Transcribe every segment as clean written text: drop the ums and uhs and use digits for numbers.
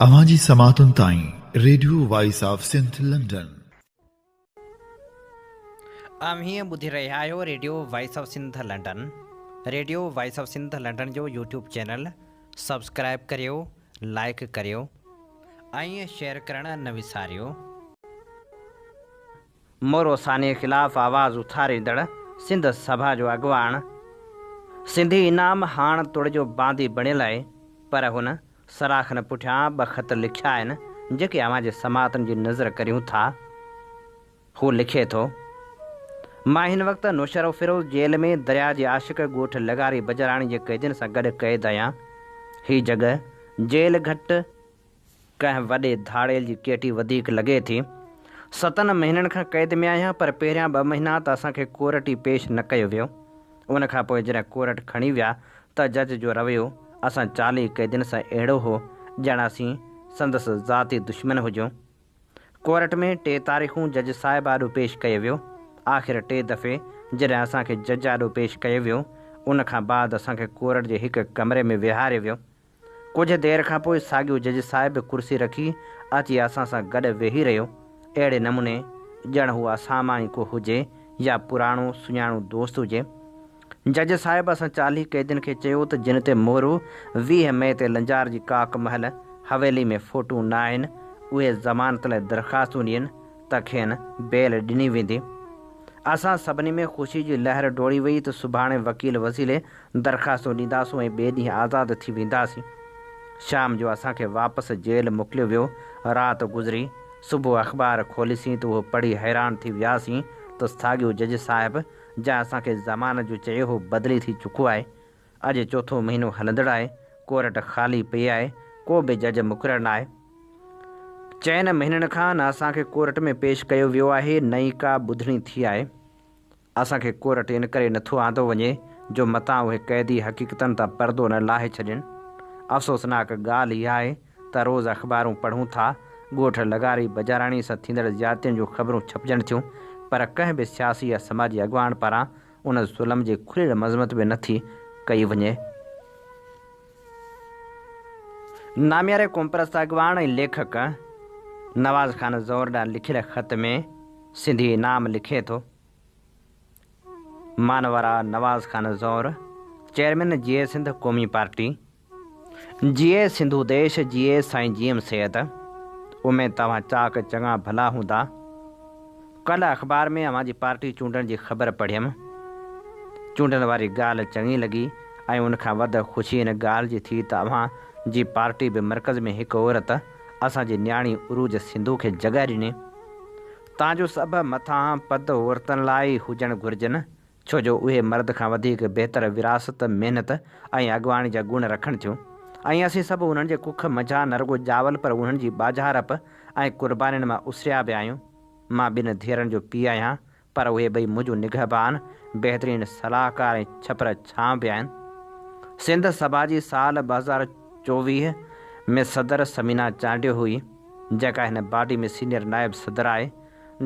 اوهان جي سماعتن تائين radio voice of Sindh London. اوهين ٻڌي رهيا آهيو radio voice of Sindh London. Radio voice of Sindh London جو يوٽيوب چينل سبسڪرائب ڪريو، لائيڪ ڪريو ۽ شيئر ڪرڻ نه وساريو. مورو ثاني خلاف آواز اٿاريندڙ سنڌ سڀا جو اڳواڻ سنڌي انعام هاڻ توڙي جو باندي بڻيل آهي پر هن سراخن پٺيان ٻه خط لکيا آهن جيڪي اوهان جي سماعتن جي نظر ڪريون ٿا. هو لکي ٿو. مان هن وقت نوشهروفيروز جيل ۾ درياء جي عاشق ڳوٺ لغاري بجراڻي جي قيدين سان گڏ قيد آهيان. هي جڳهه جيل گهٽ ڪنهن وڏي ڌاڙيل جي ڪيٽي وڌيڪ لڳي ٿي. ستن مهينن کان قيد ۾ آهيان پر پهريان ٻه مهينا ته اسان کي ڪورٽ ئي پيش نه ڪيو ويو. ان کان پوء جڏهن ڪورٽ کڻي ويا ته جج جو رويو اسان 40 قيدين سان اهڙو هو ڄڻ اسين سندس ذاتي دشمن هجون. ڪورٽ ۾ ٽي تاريخون جج صاحب آڏو پيش ڪيو ويو. آخر ٽي دفعي جڏهن اسان کي جج آڏو پيش ڪيو ويو ان کان بعد اسان کي ڪورٽ جي هڪ ڪمري ۾ ويهاريو ويو. ڪجهه دير کان پوء ساڳيو جج صاحب به ڪرسي رکي اچي اسان سان گڏ ويهي رهيو. اهڙي نموني ڄڻ هو اسان مان ئي ڪو هجي يا پراڻو سڃاڻو دوست هجي. جج صاحب اسان 40 قيدين کي چيو ته جن تي مورو 20 مئي تي لنجار جي ڪاڪ محل حويلي ۾ فوٽو نه آهن اهي ضمانت لاء درخواستون ڏين ته کين بيل ڏني ويندي. اسان سڀني ۾ خوشي جي لهر ڊوڙي وئي ته سڀاڻي وڪيل وسيلي درخواستون ڏينداسون ۽ ٻئي ڏينهن آزاد ٿي وينداسين. شام جو اسان کي واپس جيل موڪليو ويو. رات گذري. صبح اخبار کوليسين ته اهو پڙهي حيران ٿي وياسين ته ساڳيو جج صاحب جنهن اسان کي ضمانت جو چيو هو بدلي ٿي چڪو آهي. اڄ چوٿون مهينو هلندڙ آهي، ڪورٽ خالي پئي آهي، ڪو به جج مقرر ناهي. چئن مهينن کان نه اسان کي ڪورٽ ۾ پيش ڪيو ويو آهي نه ئي ڪا ٻڌڻي ٿي آهي. اسان کي ڪورٽ ان ڪري نٿو آندو وڃي جو متان اهي قيدي حقيقتن تان پردو نه لاهي ڇڏين. افسوسناڪ ڳالهه اها آهي ته روز اخبارون پڙهون ٿا، ڳوٺ لغاري بجاراڻي سان ٿيندڙ زيادتين جون خبرون ڇپجن ٿيون پر ڪنهن به سياسي يا سماجي اڳواڻ پاران ان ظلم جي کليل مذمت به نه ٿي ڪئي وڃي. نامياري قومپرست اڳواڻ ۽ ليکڪ نواز خان زئور ڏانهن لکيل خط ۾ سنڌي انعام لکي ٿو، مانوارا نواز خان زئور، چيئرمين جيئي سنڌ قومي پارٽي، جيئي سنڌو ديش جيئي سائين جي ايم سيد. اميد توهان چاڪ چڱا ڀلا هوندا. ڪلهه اخبار ۾ اوهان جي پارٽي چونڊڻ جي خبر پڙهيم. چونڊڻ واري ڳالهه چڱي لڳي ۽ ان کان وڌ خوشي ان ڳالهه جي ٿي ته اوهان جي پارٽي به مرڪز ۾ هڪ عورت اسان جي نياڻي عروج سنڌو کي جڳهه ڏني. تان جو سڀ مٿانهان پد عورتن لاء ئي هجڻ گهرجن. ڇو جو اهي مرد کان وڌيڪ بهتر وراثت، محنت ۽ اڳواڻي جا گڻ رکن ٿيون ۽ اسين سڀ انهن جي ڪک منجهان نه رڳو ڄاول پر انهن جي ٻاجهارپ ۽ قربانين مان اسريا به آهيون. مان ٻن ڌيئرن جو پيء آهيان پر اهي ٻئي منهنجون نگهبان، بهترين صلاحڪار ۽ ڇپر ڇانو به آهن. سنڌ سڀا جي سال 2024 ۾ صدر ثمينه چانڊيو هئي، جيڪا هن باڊي ۾ سينيئر نائب صدر آهي.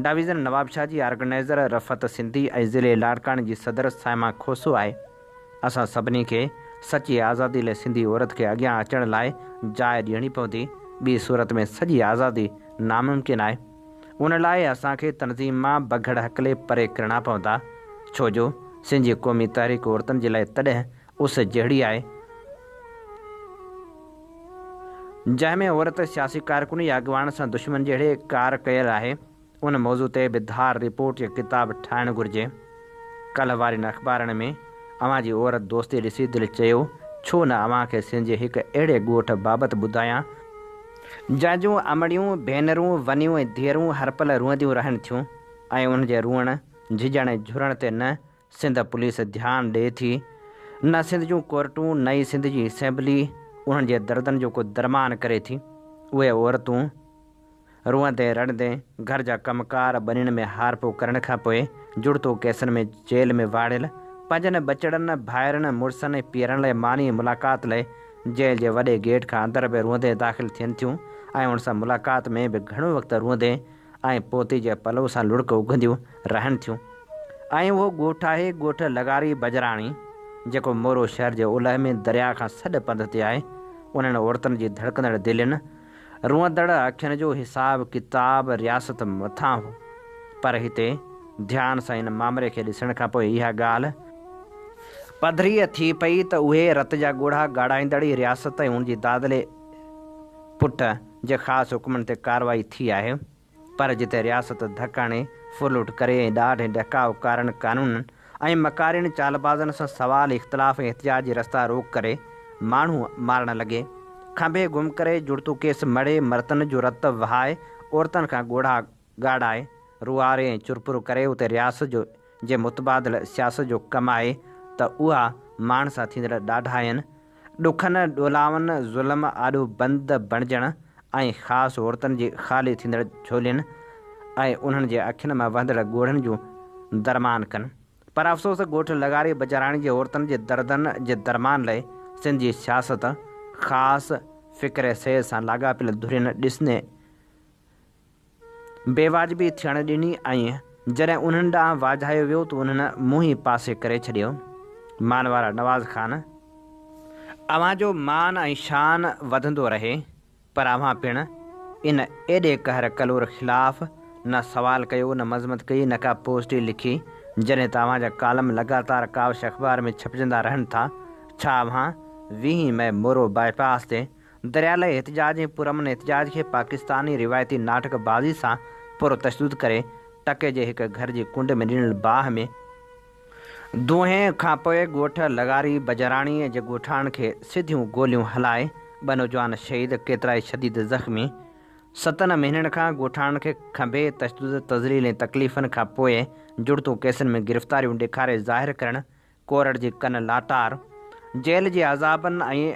ڊويزن نوابشاهه جي آرگنائيزر رفعت سنڌي ۽ ضلعي لاڙڪاڻي جي صدر صائمه کوسو آهي. اسان سڀني کي سچي آزادي لاء سنڌي عورت کي اڳيان اچڻ لاء جاء ڏيڻي پوندي، ٻي صورت ۾ سڄي آزادي ناممڪن آهي. ان لاء اسان کي تنظيم مان بگهڙ هڪلي پري ڪرڻا پوندا، ڇو جو سنڌ جي قومي تحريڪ عورتن جي لاء تڏهن اس جهڙي آهي، جنهن ۾ عورت سياسي ڪارڪن يا اڳواڻ سان دشمن جهڙي ڪار ڪيل آهي، ان موضوع تي به ڌار رپورٽ يا ڪتاب ٺاهڻ گهرجي. ڪلهه وارين اخبارن ۾ اوهان جي عورت دوستي ڏسي دل چيو ڇو نه اوهان کي سنڌ جي هڪ اهڙي ڳوٺ بابت ٻڌايان، جنهن جون امڙيون، ڀينرون، ونيون ۽ ڌيئرون هر پل روئنديون رهن ٿيون ۽ انهن جي روئڻ، جهڄڻ ۽ جهرڻ تي نه سنڌ پوليس ڌيان ڏئي ٿي، نه سنڌ جون ڪورٽون نه ئي سنڌ جي اسيمبلي انهن جي دردن جو ڪو درمان ڪري ٿي. اهي عورتون روئندي رڙندي گهر جا ڪم ڪار ٻنين ۾ هارپو ڪرڻ کان پوء جڙتو ڪيسن ۾ جيل ۾ واڙيل پنهنجن ٻچڙن، ڀائرن، مڙسن ۽ پيئرن لاء ماني ۽ ملاقات لاء جيل جي وڏي گيٽ کان اندر به روئندي داخل ٿين ٿيون ۽ ان سان ملاقات ۾ به گهڻو وقت روئندي ۽ پوتي جي پلو سان لڙڪ اگهنديون رهن ٿيون ۽ اهو ڳوٺ آهي ڳوٺ لغاري بجراڻي جيڪو مورو شهر جي اولهه ۾ درياء کان سڏ پنڌ تي آهي. انهن عورتن جي ڌڙڪندڙ دلين، روئندڙ اکين جو حساب ڪتاب رياست مٿان هو. پر هتي ڌيان سان ان مامري کي ڏسڻ کان پوء اها ڳالهه پڌري ٿي پئي ته اهي رت جا ڳوڙها ڳاڙائيندڙ ئي رياست ۽ ان جي دادلي پٽ جي خاص حڪمن تي ڪارروائي ٿي آهي. پر جتي رياست ڌڪ هڻي، ڦرلٽ ڪري ۽ ڏاڍ ۽ ڏهڪاء ڪارن قانونن ۽ مڪارين چالبازن سان سوال، اختلاف ۽ احتجاج جي رستا روڪ ڪري ماڻهو مارڻ لڳي، کنڀي گم ڪري، جڙتو ڪيس مڙهي، مردن جو رت وهائي، عورتن کان ڳوڙها ڳاڙائي، روئاري ۽ چرپر ڪري اتي رياست جو جي متبادل سياست جو ڪم آهي ته اها ماڻهن سان ٿيندڙ ڏاڍاين، ڏکن، ڏولاون، ظلم آڏو بند بڻجڻ ۽ خاص عورتن جي خالي ٿيندڙ جهولين ۽ انهن جي اکين مان وهندڙ ڳوڙهن جون درمان ڪن. پر افسوس ڳوٺ لغاري بجاراڻي جي عورتن جي دردن جي درمان لئه سنڌ جي سياست خاص فڪر سيد سان لاڳاپيل ڌرين ڏسندي بي واجبي ٿيڻ ڏني ۽ جڏهن انهن ڏانهن واجهايو ويو ته انهن منهن ئي پاسي ڪري ڇڏيو. مانوارا نواز خان! اوهان جو مان ۽ شان وڌندو رهي، پر اوهان پڻ ان ايڏي قهر ڪلور خلاف نه سوال ڪيو، نه مذمت ڪئي، نه ڪا پوسٽ ئي لکي، جڏهن ته اوهان جا ڪالم لڳاتار ڪاوش اخبار ۾ ڇپجندا رهن ٿا. ڇا اوهان ويهين مئي مورو باء پاس تي دريالئي احتجاج ۽ پرامن احتجاج کي پاڪستاني روايتي ناٽڪ بازي سان پر تشدد ڪري ٽڪي جي هڪ گهر جي ڪنڊ ۾ ڏنل باهه ۾ دونهين کانپوء ڳوٺ لغاري بجراڻي جي ڳوٺاڻن کي سڌيون گوليون هلائي ٻه نوجوان شهيد ڪيترائي شديد زخمي ستن مهينن کان ڳوٺاڻن کي کنڀي تشدد تذليل ۽ تڪليفن کانپوء جڙتون ڪيسن ۾ گرفتاريون ڏيکاري ظاهر ڪرڻ ڪورٽ جي ڪن لاٽار، جيل جي عذابن ۽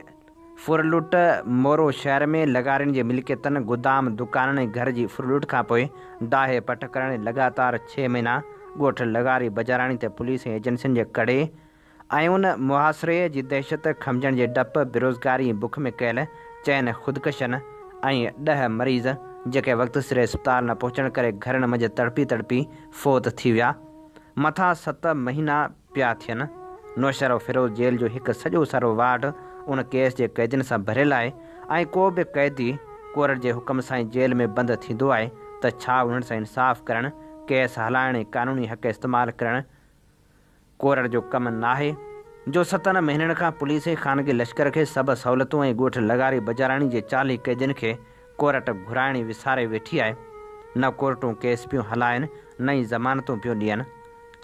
ڦرلٽ، مورو شهر ۾ لغارين جي ملڪيتن، گدام، دڪانن ۽ گهر جي ڦرلٽ کانپوء ڊاهي پٽ ڪرڻ ۽ لڳاتار ڇهه مهينا ڳوٺ لغاري بجاراڻي تي پوليس ۽ ايجنسين جي ڪڙي ۽ ان محاصري جي دهشت، کنڀجڻ جي ڊپ، بيروزگاري ۽ بک ۾ ڪيل چئن خودڪشن ۽ ڏهه مريض جيڪي وقت سر اسپتال نه پهچڻ ڪري گهرن منجهه تڙپي تڙپي فوت ٿي ويا. مٿان ست مهينا پيا ٿين. نوشهروفيروز جيل جو هڪ سڄو سارو وارڊ ان ڪيس جي قيدين سان ڀريل آهي ۽ ڪو به قيدي ڪورٽ جي حڪم سان ئي جيل ۾ بند ٿيندو آهي ته ڇا انهن سان انصاف ڪرڻ، ڪيس هلائڻ ۽ قانوني حق استعمال ڪرڻ ڪورٽ جو ڪم ناهي؟ جو ستن مهينن کان پوليس ۽ خانگي لشڪر کي سڀ سهولتون ۽ ڳوٺ لغاري بجاراڻي جي 40 قيدين کي ڪورٽ گهرائڻ ئي وساري ويٺي آهي. نه ڪورٽون ڪيس پيون هلائن، نه ئي ضمانتون پيون ڏين.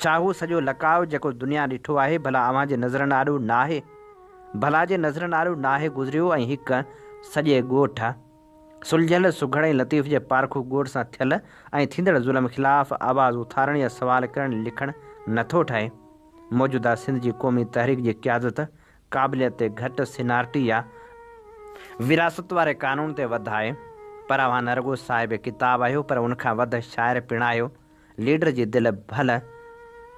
ڇا هو سڄو لقاء جيڪو دنيا ڏٺو آهي ڀلا اوهان جي نظرن آڏو ناهي؟ ڀلا جي نظرن آڏو ناهي گذريو ۽ هڪ سڄي ڳوٺ، سلجهيل، سگهڙ ۽ لطيف جي پارکو ڳوٺ سان ٿيل ۽ ٿيندڙ ظلم خلاف آواز اٿارڻ يا سوال ڪرڻ لکڻ نٿو ٺهي. موجوده سنڌ جي قومي تحريڪ جي قيادت قابليت تي گهٽ سينارٽي يا وراثت واري قانون تي وڌ آهي پر اوهان نه رڳو صاحب ڪتاب آهيو پر ان کان وڌ شاعر پڻ آهيو. ليڊر جي دل ڀل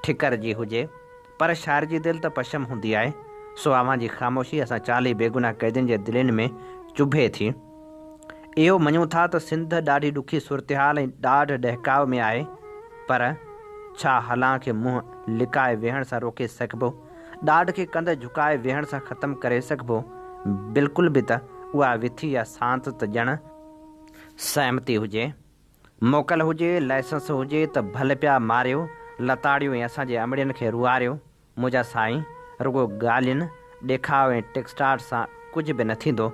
ٺڪر جي هجي پر شاعر جي دل ته پشم هوندي آهي سو اوهان جي خاموشي اسان 40 بيگناهه قيدين جي دلين ۾ چڀي ٿي. اهو مڃون ٿا ته سنڌ ڏاڍي ڏکي صورتحال ۽ ڏاڍ ڏهڪاء ۾ آهي پر ڇا هلان کي منهن لڪائي ويهڻ سان روڪي سگهبو؟ ڏاڍ کي ڪنڌ جهڪائي ويهڻ سان ختم ڪري سگهبو؟ بلڪل به ته اها وٿي يا سانت ته ڄڻ سهمتي هجي، موڪل هجي، لائسنس هجي ته ڀل پيا ماريو، لتاڙيو ۽ اسان جي امڙين کي روئاريو. منهنجا سائين، رڳو ڳالهين، ڏيکاء ۽ ٽيڪسٽاٽ سان ڪجهه به نه ٿيندو.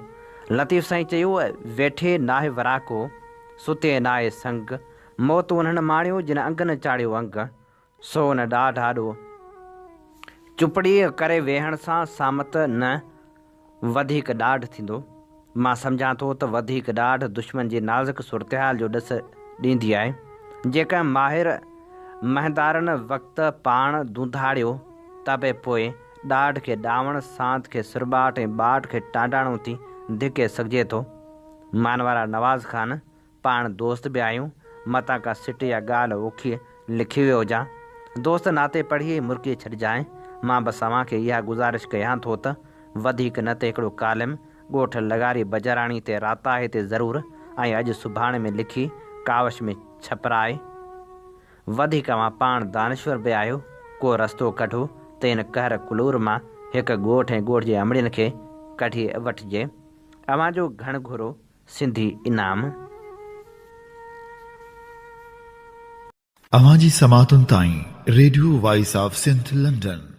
لطيف سائين چيو، ويٺي ناهي وراڪو، ستي ناهي سنگ، موت انهن ماڻيو جن انگ نه چاڙهيو انگ. سو ان ڏاڍ آڏو چپڙي ڪري ويهڻ سان سامت نه وڌيڪ ڏاڍ ٿيندو. مان سمجهان ٿو ته وڌيڪ ڏاڍ دشمن جي نازڪ صورتحال جو ڏس ڏيندي آهي. جيڪڏهن ماهر مهندارن وقت پاڻ ڌونڌاڙيو ته به پوء ڏاڍ کي ڏانوڻ، سانت کي سرٻاٽ ۽ ٻاٽ کي ٽانڊاڻو ٿي ڌڪي سگهجي ٿو. مانوارا نواز خان پاڻ دوست به آهيون، متان ڪا سٽ يا ڳالهه اوکي لکي ويو هجان. دوست ناتي پڙهي ۽ مرڪي ڇڏجانء. مان بس اوهان کي اها گذارش ڪيان ٿو ته وڌيڪ نه ته هڪڙو ڪالم ڳوٺ لغاري بجاراڻي تي راتاهي تي ضرور ۽ اڄ سڀاڻي ۾ لکي ڪاوش ۾ ڇپرائي. وڌيڪ اوهان پاڻ دانشور به آهيو، ڪو رستو ڪڍو ته ان قهر ڪلور مان هڪ ڳوٺ ۽ ڳوٺ جي امڙين کي ڪڍي وٺجي. اوهان جو گهڻ گهرو سنڌي انعام. اوهان جي سماعتن تائين radio voice of Sindh London.